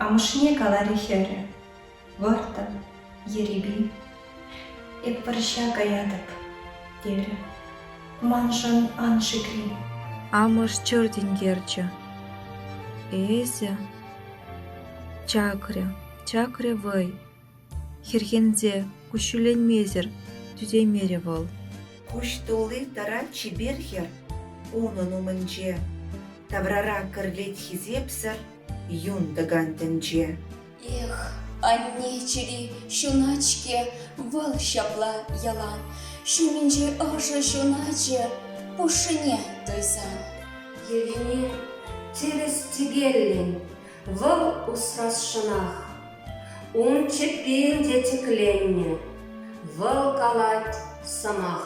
Амӑшне каларӗ хӗрӗ. Вӑрттӑн, ерипен. Эп вӑрҫа каятӑп, терӗ. Маншӑн ан шикли. Амӑш чӗр тинкерчӗ. Эсӗ... Чакрӗ, чакрӗ вӑй. Хӗрхенсе, куҫҫульленмесӗр тӳсеймерӗ вӑл. Куҫ тулли тӑрать чипер хӗр унӑн умӗнче. Таврара кӗрлет хисепсӗр юн тӑкан тӗнче. Эх, анне чӗри ҫунать-ҫке вӑл ҫапла ялан, ҫумӗнче ӑшӑ ҫуначӗ пушшине туйсан. Йӑвине тӗрӗс-тӗкеллӗн вӑл усрасшӑнах. Ун чӗппин те тӗкленнӗ, вӑл калать сӑмах.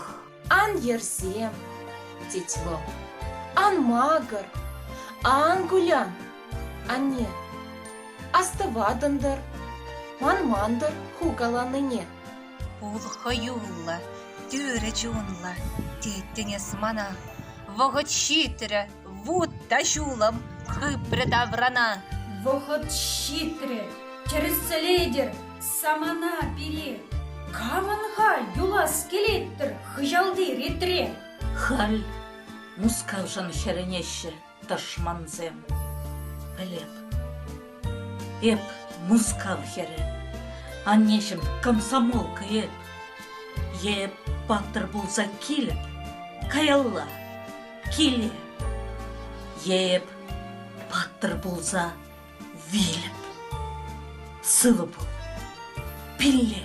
Ан йӗрсем, тет вӑл, ан макӑр, ан кулян. Анне, астӑватӑн-тӑр, манман-тӑр ху каланине. Пул хӑюллӑ, тӳрӗ чунлӑ, теттӗн эс мана. Вӑхӑт ҫитрӗ, вут та ҫулӑм хыпрӗ таврана. Вӑхӑт ҫитрӗ, тӗрӗслетӗр самана пире. Камӑн-ха юлас килет-тӗр хыҫалти ретре? Халь Мускавшӑн хӗрӗнеҫҫӗ тӑшмансем. Пӗлеп, эп Мускав хӗрӗ, аннеҫӗм комсомолка эп. Е эп паттӑр пулса килӗп каялла, киле. Е эп паттӑр пулса вилӗп. Сывӑ пул, пилле.